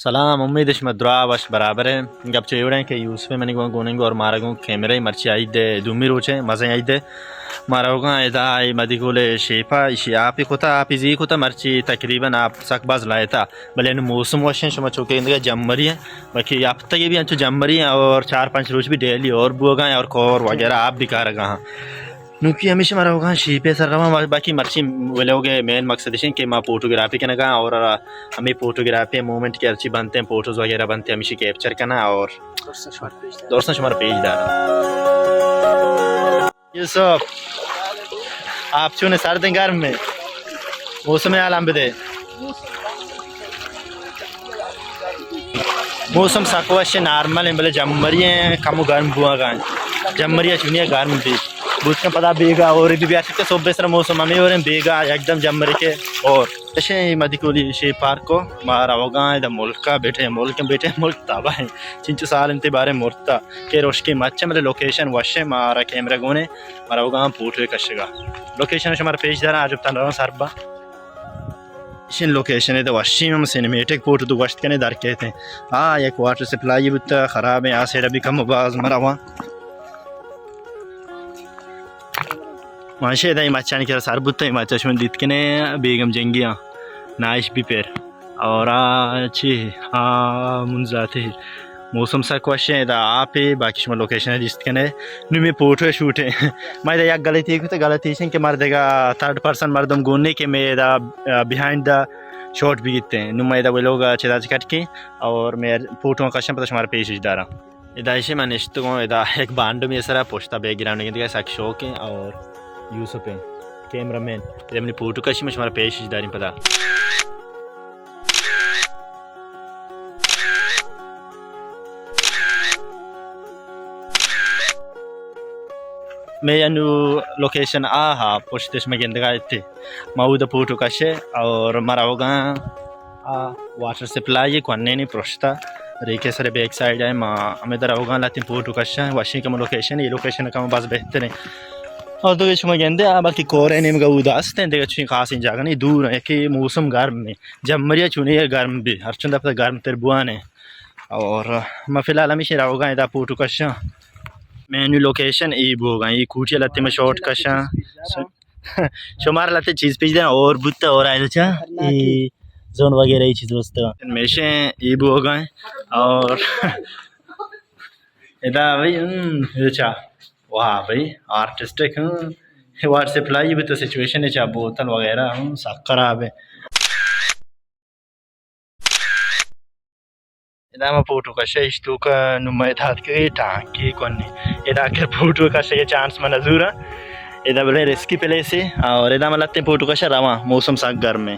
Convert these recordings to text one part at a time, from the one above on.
سلام، امید شما درا وش برابر ہے۔ گپ چے وڑیں کہ یوسف منی گون گوننگ اور مارا گون کیمرہ، مرچی عید دومی روچ ہے، مزے عید ہے۔ مارا گون ادا ای مدی گول شیپا، ایشی آپی کتا، آپی زی کتا، مرچی تقریباً آپ سک باز لائتا، بلے انو موسم وش ہیں، شما چوکے اندگا جمری ہیں، باقی ہفتہ کے بھی انچو جمری ہیں اور چار پانچ روچ بھی ڈیلی اور بوگا ہیں اور کور وغیرہ آپ بھی کارگا ہیں۔ نوکی ہمیشہ ما روگاں شیپے سر رواں، باقی مرچی ویلوگ مین مقصد اش کہ ما فوٹوگرافی کنگا اور ہمیں فوٹوگرافی مومنٹ کے ہرچی بنتے ہیں، فوٹوز وغیرہ بنتے ہیں، ہمیشہ کیپچر کنا اور دوستاں شمار پیش دارا۔ یوسف، آپ چونے سردیں گرم میں موسم حال ہم بدے۔ موسم سک وش نارمل ہیں، بلے جمری ہیں، کم گرم بوگا ہیں۔ جمری چونی گرم بھی بوت کن پدا بیگا اور بھی بیار سکتے۔ صبح سر موسم ہمیں اور ہیں، بیگا یکدم جمری کے اور۔ اشے مدی کولی شے پارک کو ما روگا ہیں، ادا ملکا بیٹے، ملک بیٹے، ملک تباہ ہیں۔ چنچو سال انتے بارے مرتا کہ روشکی مچ، مطلب لوکیشن وش ہے، مارا کیمرہ گونے، ما روگا ہیں فوٹو کشگا۔ لوکیشن شمار پیش دارا، آجب تن رواں سر با۔ ایشیں لوکیشن ء تو وشیں، ہم سینیمیٹک فوٹو تو گوشت کنے در کیت ہیں۔ آ یک واٹر سپلائی بوتا خراب ہیں، آ سیڈ بھی کم باز مروا۔ ماشے دای مچانی کرا سر بوتا، مچا شون دیت کنے بیگم جنگیاں نائش بھی پیر۔ اور آ چی آ من ذاتی موسم سک وش ایں، ادا آپ ایں، باقی شما لوکیشن ء دیست کنے۔ نوں مئے فوٹو ء شوٹ ایں۔ ما ادا یک غلطی کت، غلطی ایش ایں کہ مردگا تھرڈ پرسن مردم گون نے کہ مئے ادا، آ، بیہائنڈ دا شاٹ بگیت ایں۔ نوں ما ادا ویلوگ ء چدا چ کٹ کیں اور مئے فوٹو کشاں پدا شمارا پیش اش داراں۔ ادا ایش ایں ما نشتگوں، ادا یک بانڈ مئے سرا پشتا بیک گراؤنڈ گندگا سک شوق ایں اور یوسف ایں کیمرہ مین۔ ادا منی فوٹو کشی ما شمارا پیش اش داریں پدا۔ مئے انو لوکیشن آ ہا، پشتش مئے گندگا اتے۔ ما اودا فوٹو کشے اور ما روگاں آ واٹر سپلائی کونے نی پرشتا ریکے سر بیک سائیڈ ہے۔ ما ہمیں در روگاں لاتیں فوٹو کشاں، وشیں کم لوکیشن، یہ لوکیشن کم باز بہتر ہیں۔ اور تو شما گندے آ بلکہ کورے نیمگا اودا است ہیں، دیگہ چویں خاصیں جاگہ نہیں، دور ہیں کہ موسم گرم ہے۔ جمریا چونی گرم بی، ہرچند پتہ گرم تر بوانے۔ اور ما فی الحال ہمیشہ روگاں ادا فوٹو کشاں۔ مینو لوکیشن ای بوگا، ای کوٹی لتے میں شاٹ کشاں۔ شمار لتے چیز پیش دیں اور بوتا اور آئے چا ای زون وغیرہ ای چیز دوست۔ ہمیشہ ای بوگا اور ادا بھائی، ہم، ادا چا، واہ بھائی، آرٹسٹک، ہم، واٹر سپلائی بھی تو سچویشن ہے، چا بوتل وغیرہ، ہم، سک خراب ہے۔ ادا ما فوٹو کشے اشتوکا نمائے دات کے ٹانکی کونی۔ ادا کے فوٹو کشے کے چانس من زورا۔ ادا بلے ریسکی پلیس ہے اور ادا ما لتے فوٹو کشا رواں، موسم سک گرم ہے۔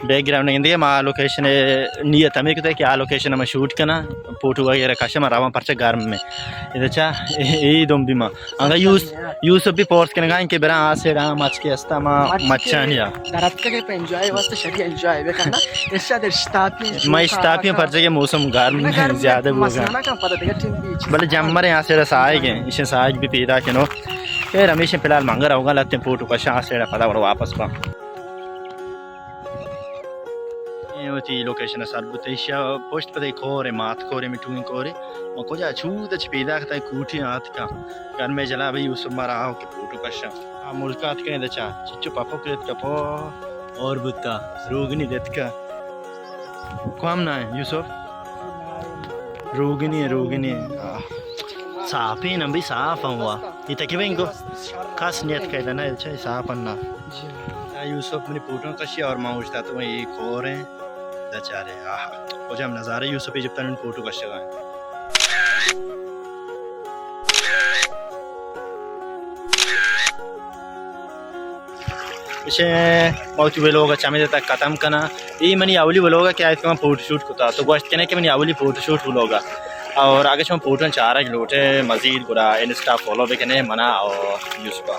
بیک گراؤنڈ گندے ما لوکیشن نیت ہمیں کتے کہ آ لوکیشن ہم شوٹ کنا، فوٹو وغیرہ کشا ما رواں پرچہ گرم میں۔ ادا چا اے دم بھی ما انگا یوس-، یوسف بھی فورس کنگا کہ برا آ سیڈ ہم مچ کے استا ما مچانی آ۔ درتکے پہ انجوائے واسطے شری انجوائے بکنا۔ ارشاد اشتاپی ما اشتاپی پرچہ کے موسم گرم ہے زیادہ بوگا۔ بلے جمر آ سیڈ سائگ ہیں، اسے سائگ بھی پیدا کنو۔ خیر، ہمیشہ فی الحال منگر ہوگا لتے فوٹو کشا آ سیڈ پدا واپس پا۔ اے وتی لوکیشن سر بوت، ایشیا پشت پدے کورے، مات کورے، مٹویں کورے۔ ما کجا چود اچ پیدا کتا کوٹی آتکا۔ گرمے جلا بھئی یوسف مارا آو کہ فوٹو کشا۔ آ ملک آتکا دچا۔ چچو پپو کریت کپو اور بوتا۔ روگنی دتکا۔ کوام نہ ہے یوسف؟ روگنی ہے، روگنی ہے۔ آہ۔ صافیں نہ بھئی، صاف ہوا۔ یہ تکی بھئی کو کس نیت کہتا نہ، اچھا صاف نہ۔ جی۔ آ یوسف منی فوٹو کشی اور ما اوشتا تو یہ کور ہیں۔ دا چارے، آہ۔ کجام نظارے یوسف ایجپتان من فوٹو کشگا۔ اسے ما وتی ویلوگ چمے تک ختم کنا۔ اے منی اولی ویلوگ کہ آیت کہ من فوٹو شوٹ کتا، تو گوشت کنے کہ منی اولی فوٹو شوٹ ویلوگ۔ اور اگہ شما فوٹو چارگ لوٹے مزید گڑا انسٹا فالو بکنے منا اور یوسف۔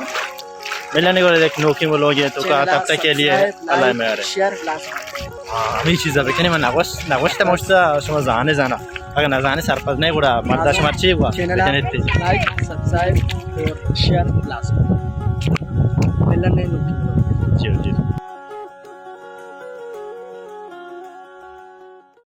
ملنے گڑا ایک نوکی ویلوگ ہے تو کا، تب تک کے لیے اللہ میارے۔ ہاں، ہمیں چیزا بکنے من نگوشت، نگوشت مشتا شما زانے زانا۔ اگہ نزانے سرپد نہ گڑا مردا شما چی گوا؟ چینل بجنیت۔ لائک، سبسکرائب اور شیئر لازم۔ جی، جی۔